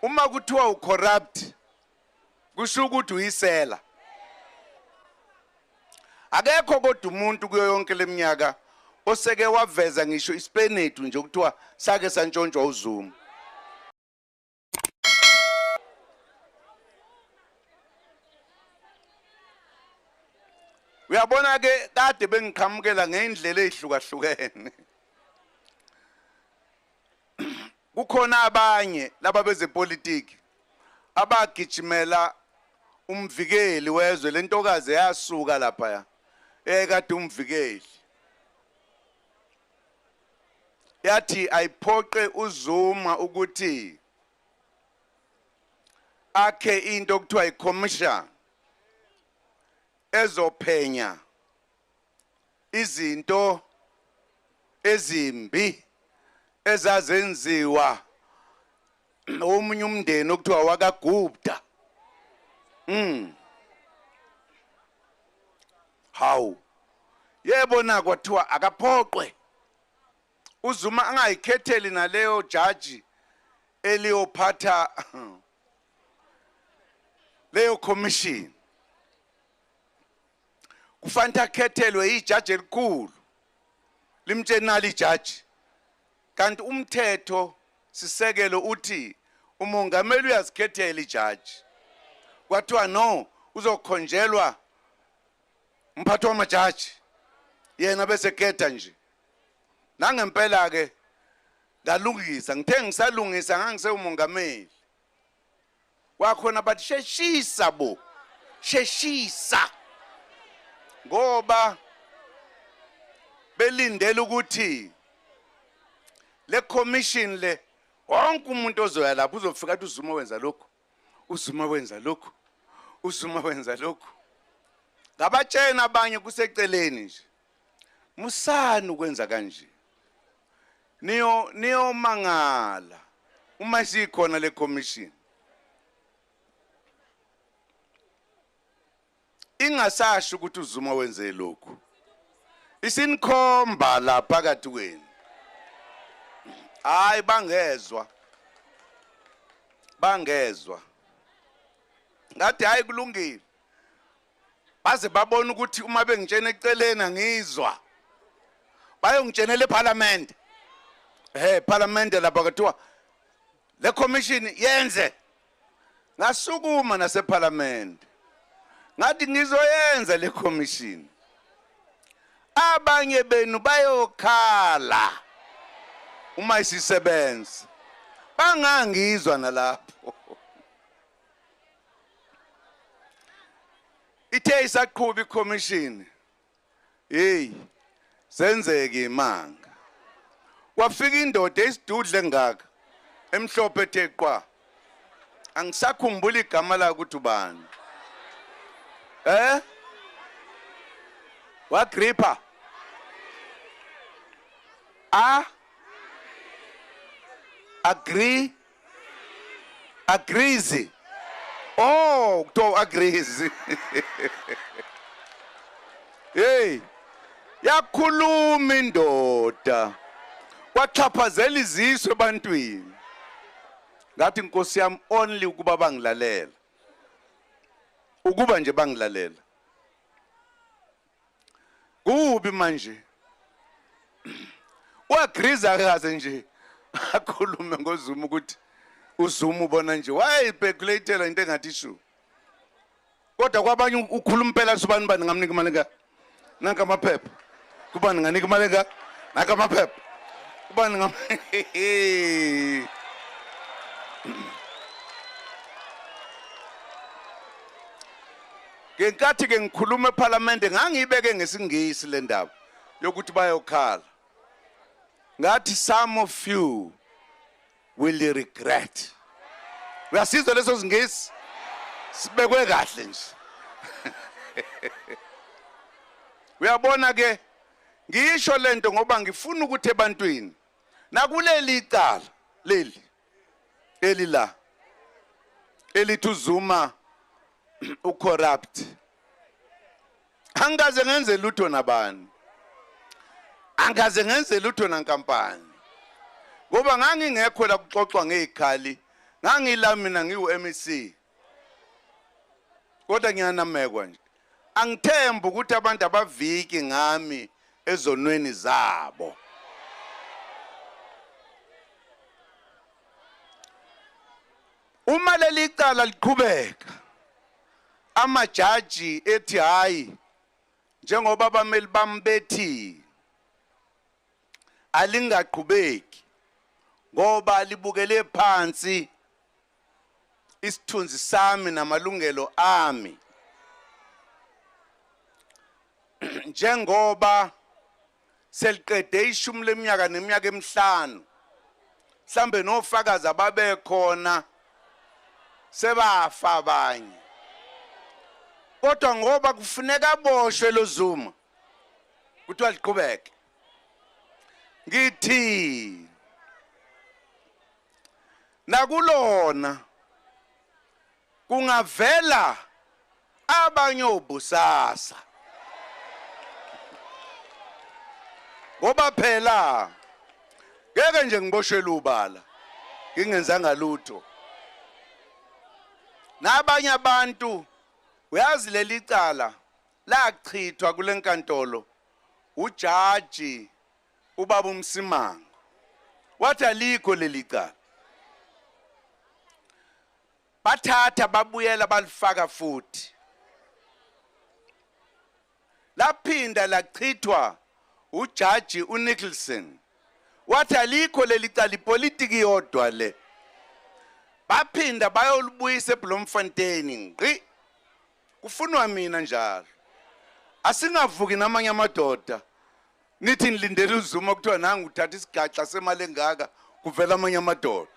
Uma kuthiwa ucorrupt kusho ukuthi uyisela. Akekho kodwa umuntu kuyo yonke leminyaka oseke waveza ngisho isipenethu nje ukuthiwa sake santshontshwa uZuma. Uyabona ke kade bengiqhamukela ngeindlela ezihlukahlukene. Kukhona abanye laba bezepolitiki abagijimela umvikeli wezwe, lentokazi yasuka lapha eyayikade umvikeli, yathi ayiphoqe uZuma ukuthi akhe into okuthiwa i-commission ezophenya izinto ezimbi ezazenziwa omunye umndeni okuthiwa wakaGupta. Hawu, yebo, na kwathiwa akaphoqwe uZuma angayikhetheli naleyo jaji eliyophatha leyo commission, kufanele akhethelwe ijaji elikhulu limtsheni nali ijaji. Kanti umthetho sisekelo uthi umongameli uyazikhethela ijaji. Kwathiwa no, uzokhonjelwa umphathi wamajaji, yena bese khetha nje. Nangempela ke ngalungisa, ngithe ngisalungisa ngangisewumongameli kwakhona bathi sheshisa bo, sheshisa, ngoba belindele ukuthi le commission le wonke umuntu ozoya lapho uzofika athi uZuma wenza lokhu, uZuma wenza lokhu, uZuma wenza lokhu. Ngabatshena abanye kuseceleni nje, musani ukwenza kanje, niyo niyomangala uma isikhona le commission ingasasho ukuthi uZuma wenze lokhu, isinikhomba la phakathi kwenu. Hayi, bangezwa, bangezwa. Ngathi hayi, kulungile. Baze babona ukuthi uma bengitshena eceleni angizwa, bayongitshenela eParliament. Parliament lapha kuthiwa le commission yenze. Ngasukuma naseParliament ngathi ngizoyenza le commission, abanye benu bayokhala uma isisebenza. Bangangizwa nalapho. Ithe isaqhuba icommission, hey, senzeke imanga, kwafika indoda esidudle ngaka emhlophe ethe qwa, angisakhumbula igama la ukuthi ubani. Wagripha a agree agrees. Oh, kuthiwa agrees. Hey, yakhuluma indoda kwaxhaphazela izisu ebantwini. Ngathi Nkosi yami, only ukuba bangilalela, ukuba nje bangilalela. Kubi manje uagrees akaze nje akhulume ngoZuma ukuthi uZuma ubona nje wayeyispekulatela into engathi shu, kodwa kwabanye ukhuluma impela subani bani ngamnika imali ka nanka amaphepha, kubani nganika imali ka nanka amaphepha, kubani ngam. Ngenkathi ke ngikhuluma eParliament ngangiyibeke ngesingisi le ndaba yokuthi bayokhala, ngathi some of you will regret. Uyasizwa leso singisi sibekwe kahle nje. Uyabona ke, ngisho lento ngoba ngifuna ukuthi ebantwini nakuleli icala leli eli la elithi uZuma ucorrupt, angikaze ngenze lutho nabani, angikaze ngenze lutho nankampani, ngoba ngangingekho la kuxoxwa ngezikhali. Ngangila mina ngiwu-MEC, kodwa ngiyanamekwa nje. Angithembi ukuthi abantu abaviki ngami ezonweni zabo. Uma leli cala liqhubeka, amajaji ethi hayi, njengoba abameli bami bethi alingaqhubeki ngoba libukele phansi isithunzi sami namalungelo ami, njengoba seliqede ishumi leminyaka neminyaka emihlanu, mhlambe nofakazi ababekhona sebafa abanye, kodwa ngoba kufuneka aboshwe lo Zuma kuthiwa liqhubeke. Ngithi nakulona kungavela abanye obusasa, ngoba phela ngeke nje ngiboshelwe ubala ngingenzanga lutho. Nabanye abantu, uyazi leli cala lachithwa kule nkantolo ujaji ubaba uMsimango, wathi alikho leli cala. Bathatha babuyela balifaka futhi, laphinda lachithwa ujaji uNicholson, wathi alikho leli cala, ipolitiki yodwa le. Baphinda bayolubuyisa eBloemfontein, ngqi kufunwa mina njalo. Asingavuki namanye amadoda nithi nilindele uZuma, kuthiwa nangu uthatha isigaxa semali engaka, kuvela amanye amadoda.